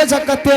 देखै छ कते।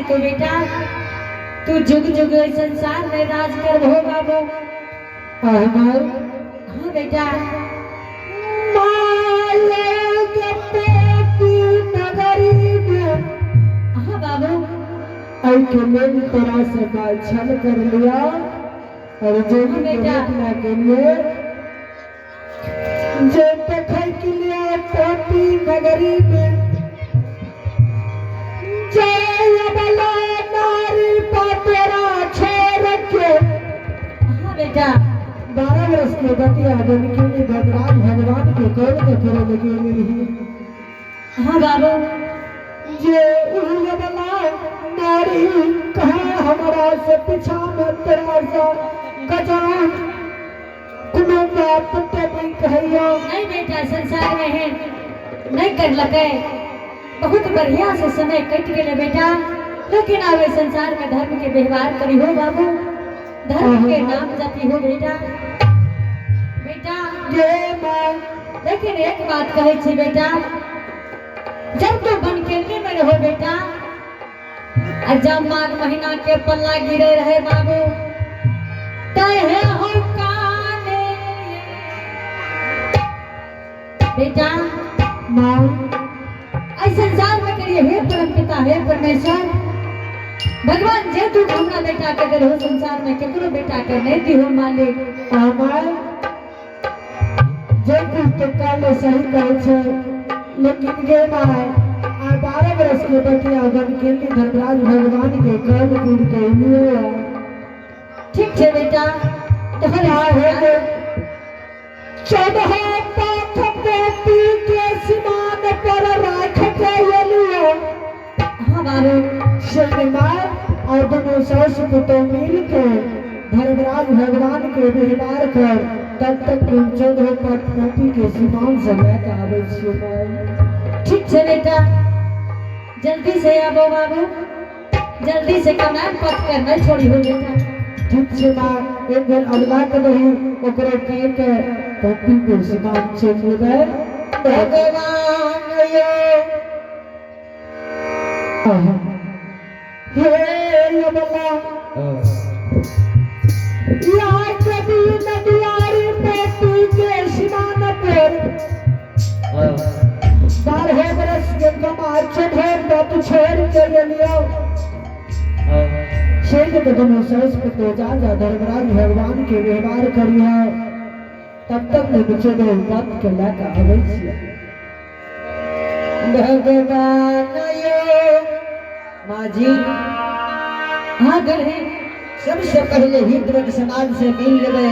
तो बेटा तू जुग जुग संसार में राज कर हो बाबू। हाँ बेटा। हाँ बाबू। तोरा से छल कर लिया और जो बेटा के लिए जो देखै के लिए पोती नगरी में जय बला नारी पातरा छोड़ के। हाँ बेटा। 12 वर्ष के बतिया बनके धर्मराज भगवान के कौन के करे लगे रही। हाँ बाबू। जे बला नारी कहा हमारा से पीछा में तेरा सा गजान कोनो बात ते नहीं कहियो। नहीं बेटा, संसार में है नहीं कर लगे, बहुत बढ़िया से समय कट गए बेटा, लेकिन आवे संसार में धर्म के व्यवहार करी हो बाबू, धर्म के नाम जपी हो बेटा। बेटा ये मां, लेकिन एक बात कहे छी बेटा, जब तू बनकेली में रहो बेटा और जब माघ महीना के पल्ला गिरे रहे बाबू तहे हो काने बेटा। मां ऐ संसार में करिए हे परम पिता हे परमेश्वर भगवान, जे तू हमरा बेटा के दे हो संसार में केकरो बेटा के नहीं दिहो मालिक। हमार जे कुछ तो काले सही कहे छे, लेकिन गे माय आ 12 बरस के बतिया बनकेली धर्मराज भगवान के कर्म कूद के लिए। ठीक छे बेटा, तोहर हो 14 पाथ पोती के सीमान पर राख के एलियो। हाँ बाबू। शनिवार और दोनों सास पुतो मिल के धर्मराज भगवान के व्यवहार कर तब तक तुम 14 पाथ पोती के सीमान से लेके आबै छियै। ठीक छे बेटा, जल्दी से आबो बाबू, जल्दी से कमाल पथ कर नहीं छोड़ी हो बेटा। ठीक छे माँ, एक बेर अगला के दही ओकरो कह के पोती के सीमान चलि जेबै। भगवान यो हे अबला या कभी नदियारी पोती के सीमान पर 12 बरस के कमा 14 बात छोड़ के लियो। शेख के दोनों सास पुत्र जा जा धर्मराज भगवान के व्यवहार करियो, तब तक मैं 14 बात के लेके आबै छियै। भगवान यो माँ जी। हाँ गढ़े। सबसे पहले हिंदू समाज से मिल लेवे,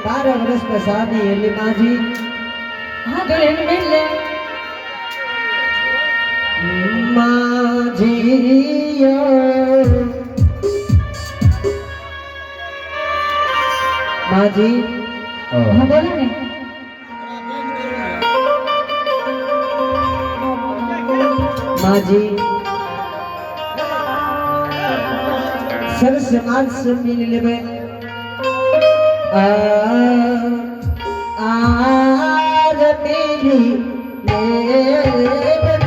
12 वर्ष पर शादी होली माँ जी। हाँ गढ़े मिल ले माँ जी यो माँ जी। हाँ बोलो ने। माँ जी सब समाज से मिल लेवे। आर मिली लेवे।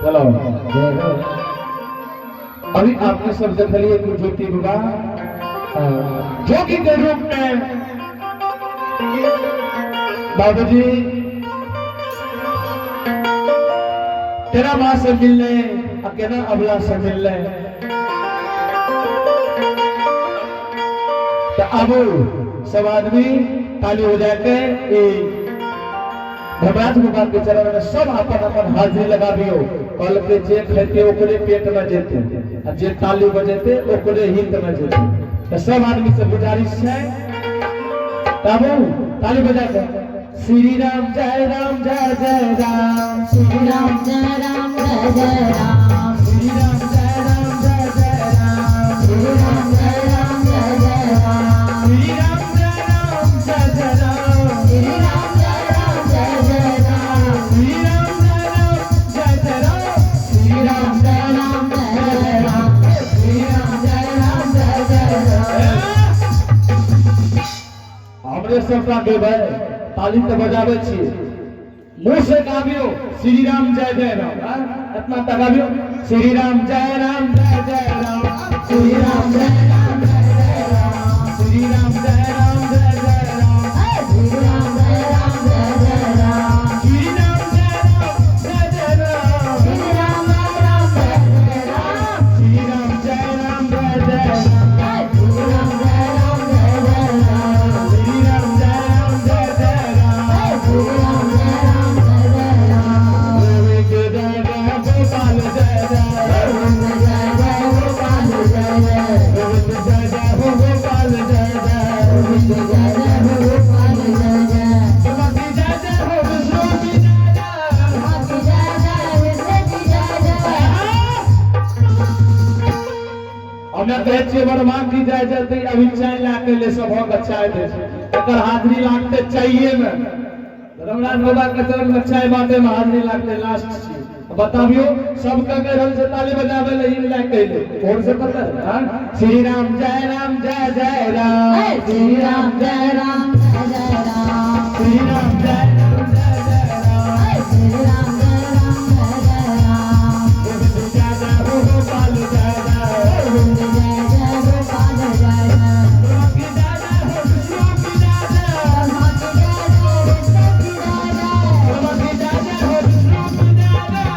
चलो अभी आपने सब देखलिए कि ज्योति बाबा जोगी के रूप में बाबूजी तेरा माँ से मिलने और केना अबला से मिलने। तो अब सब आदमी ताली हो जाके धर्मराज बाबा के चरण में सब अपन अपन हाजिरी लगा दियो। कल के जे खेते ओकरे पेट में जेते आ जे ताली बजेते ओकरे हित में जेते। तो सब आदमी से गुजारिश है बाबू ताली बजा के श्री राम जय राम जय जय राम, श्री राम जय राम जय जय राम, श्री राम जय राम जय जय राम, श्री राम जय राम जय जय राम, श्री राम जय राम जय जय राम, श्री राम जय राम जय जय राम, श्री राम जय राम जय जय राम, श्री राम जय राम जय जय राम, श्री राम जय राम जय जय राम। हमरे सबटा गेबै ताली तो बजाबै छी, मुंह से गाबियो श्री राम जय जय राम, इतना तक गाबियो श्री राम जय राम जय जय राम, श्री राम जय राम जय जय राम, श्री राम जय राम जय जय राम, श्री राम जय राम जय जय राम, श्री राम जय राम जय जय राम, श्री राम जय राम जय जय राम, श्री राम जय राम जय जय राम, श्री राम जय राम जय जय राम, श्री राम जय राम जय जय राम, श्री राम जय राम जय जय राम, गोविंद जय जय गोपाल जय जय, गोविंद जय जय गोपाल जय जय, गोविंद जय जय हो गोपाल जय जय, गोविंद जय जय गोपाल जय जय, ब्रह्मा की जय जय हो विष्णु की जय जय, ब्रह्मा की जय जय विष्णु की जय जय। हमे कहै छियै ब्रह्मा की जय जय तऽ अभी चाय लए के ले सबहक चाय दै छै, एकर हाजिरी लागतै चाइये में। धर्मराज बाबा के चरण में चाय बाटे में हाजिरी लागतै लास्ट छी। बताबियो सबके कहि रहल छै ताली बजाबै लए, ई लए कहि ले भोर से पता है। हाँ? श्री राम जय राम जय जय राम, श्री राम जय राम जय जय राम, श्री राम जय राम जय जय राम, श्री राम जय राम जय जय राम, गोविंद जय जय हो गोपाल जय जय, गोविंद जय जय गोपाल जय जय, ब्रह्मा की जय जय हो विष्णु की जय जय, ब्रह्मा की जय जय विष्णु की जय जय, ब्रह्मा की जय जय हो विष्णु की जय जय, ब्रह्मा की जय जय हो विष्णु की जय जय,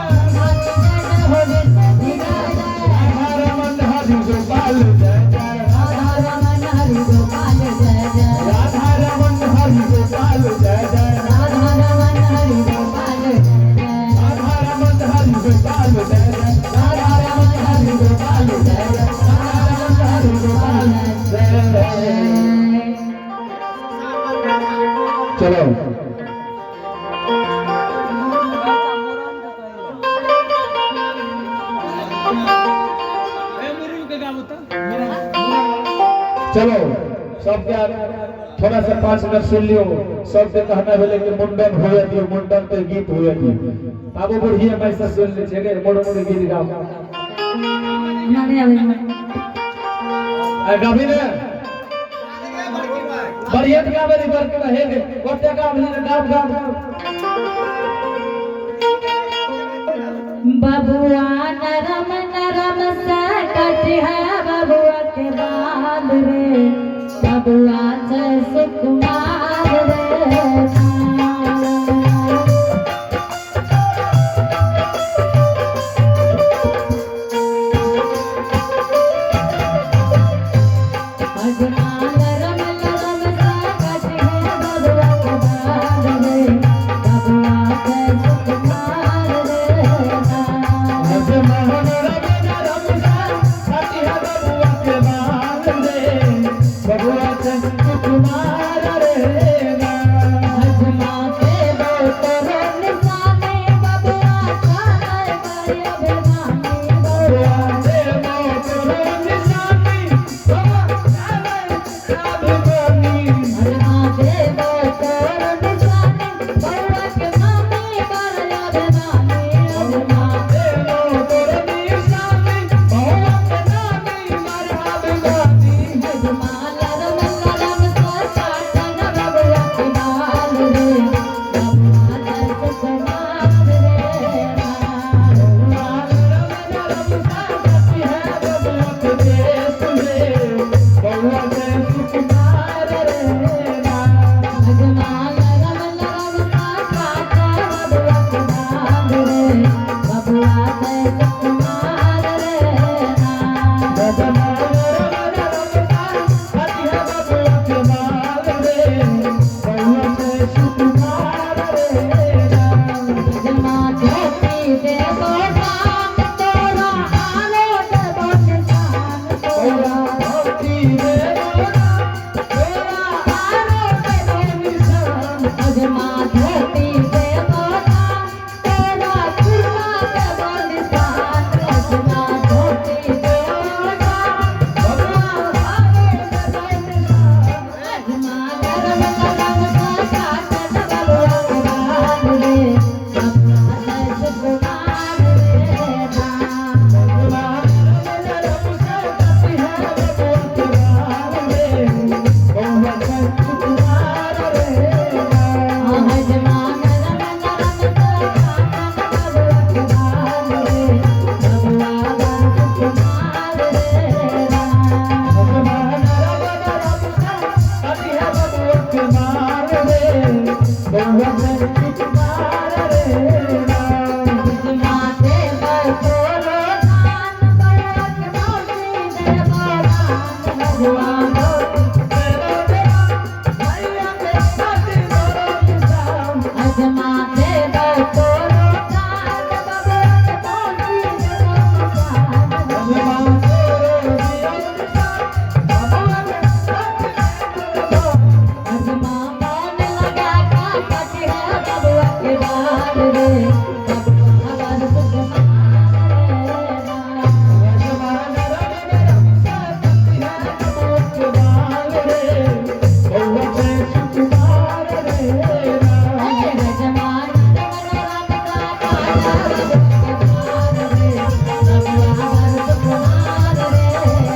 राधा रमन हरि गोपाल जय जय, राधा रमन हरि गोपाल जय जय, राधा रमन हरि गोपाल जय जय, राधा रमन हरि गोपाल जय जय, राधा रमन हरि गोपाल जय जय, राधा रमन हरि गोपाल जय जय, राधा रमन हरि गोपाल जय जय। चलो चलो सबके थोड़ा सा 5 मिनट सुन लियो। सबके कहना भेलै कि मुंडन हुए दियो, मुंडन पे गीत हुए दियो। बाबू बुढ़िए मैं से सुन लै छियै, मोड़ मोड़ गीत गाओ। नहीं आवे। आ गाबी ने बढ़िया तो गाबे रे बड़के में हे गे गोटे गाब ली गाब गाब। बबुआ नरम नरम से कटी है बबुआ के बाल रे, बबुआ जय सुकुमार रे। अजना नरम नरम से कटी है बबुआ के बाल रे, बबुआ जय सुकुमार रे। नरम नरम सा कटी है अजमा धोती देबो दान तोरा आरो देबो निशान तोरा। धोती देबो तोरा आरो देबो निशान। अजमा धोती देबो दान तोरा कुर्ता देबो निशान। अजमा धोती देबो दान तोरा आरो देबो निशान। अजमा गरम गरम का काट बबुआ के बाल रे, बबुआ सुकुमार रे ना। अजमा नरम नरम का काट बबुआ के बाल रे, बबुआ सुकुमार रे ना। माथे पर तोरो दान बबुआ के मौसी देबो दान बबुआ अजमा देबो तोरो दान बबुआ के मौसी देबो दान बबुआ। अजमा मन लगा का कटी है बबुआ के बाल रे, बबुआ बर सुकुमार रे ना। अजमा नरम नरम का काटा बबुआ के बाल रे, बबुआ बर सुकुमार रे ना। अजमा नरम नरम का काटा बबुआ के बाल रे, बबुआ बर सुकुमार रे ना।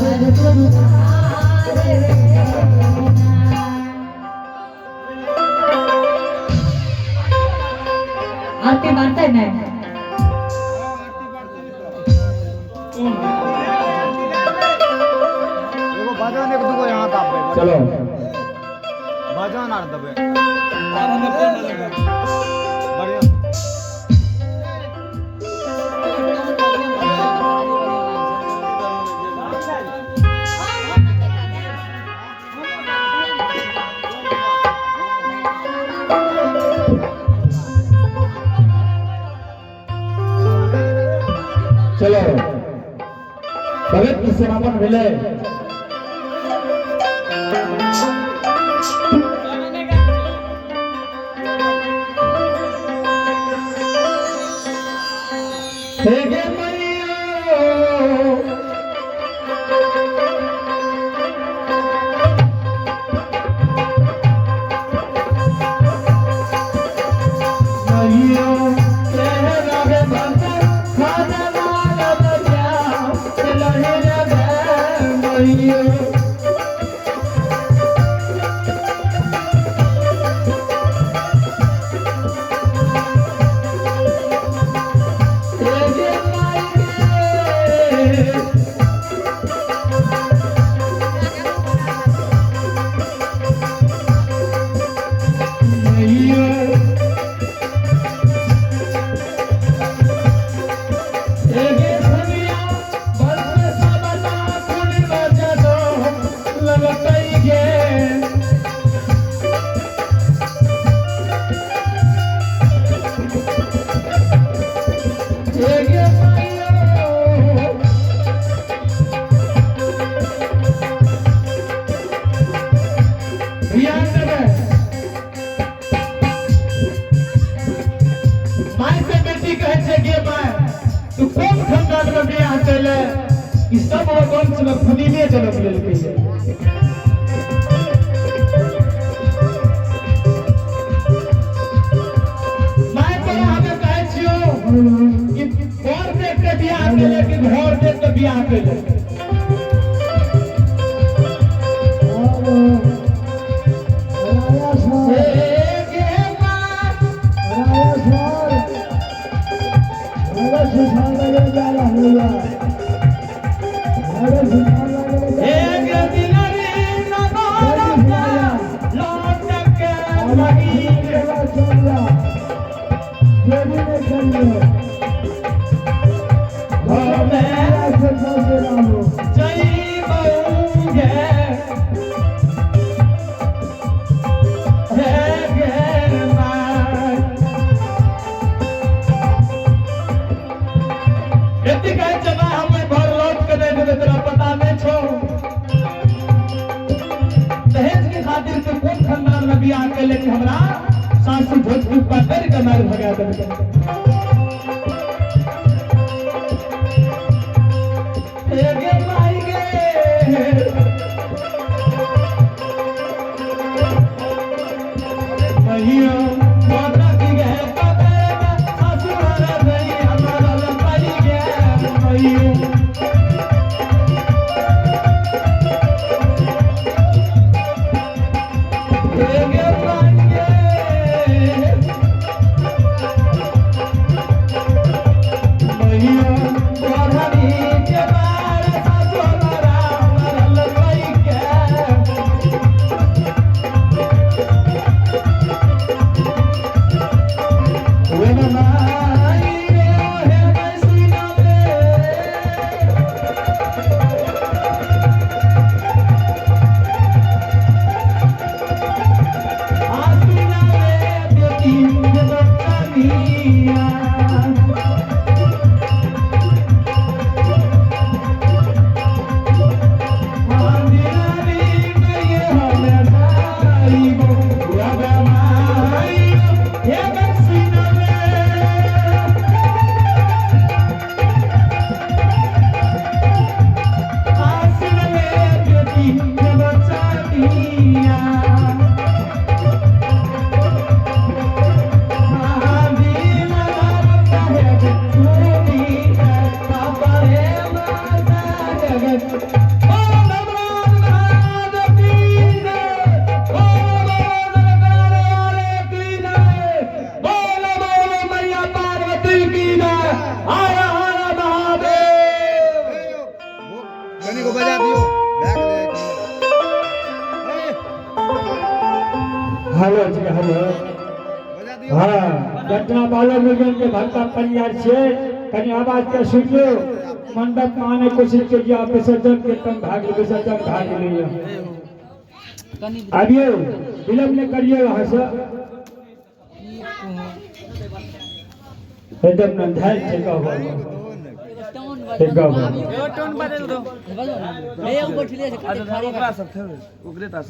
बर सुकुमार रे ना। आरती मानते हैं ना? एगो भजन एक दूगो यहाँ दाबे। चलो। भजन आर देबै बढ़िया। चलो, पवित्र समापन मिले। हे गे मैया, मैया तेरा रे बंद खाना लाल बजा लहे रे मैया। हे गे माई मैया, एगे धनिया बल्ब सबटा कुल बजनो लगतई गे। एगे मैया, ध्यान देबै। माय से बेटी कहै छै, गे my, तू कोन खानदान में बियाह कैले? ई सब वंश में खुनीले जनम लेलकै ये। माय तोरा हमे कहै छियौ कि घर देख के बियाह कैले कि घर देख के बियाह कैले? हे गे my, Thank you. बियाह कर लेती हमरा सासू भोजपुर पकड़ के मार भगा देलकै। हे गे माई गे, मैया माता की गे पकड़ सासू हरा नहीं हमारा लपाई गे मैया। हे गे माई गे, मैया बढ़नी के मार सासू हमारा मरल पाई के। कनी को बजा दियो बैग ले ए, हेलो जी हेलो। बजा दियो। हाँ, घटना बालो मिलियन के भक्ता परिवार से कहीं आवाज के सुनियो। मंडप में आने कोशिश कीजिए आप, विसर्जन के तन भाग विसर्जन भाग लिया आबियो, विलम्ब नहीं करिए वहां से एकदम नंधाल से कहो ठीक है। ओकरे पास।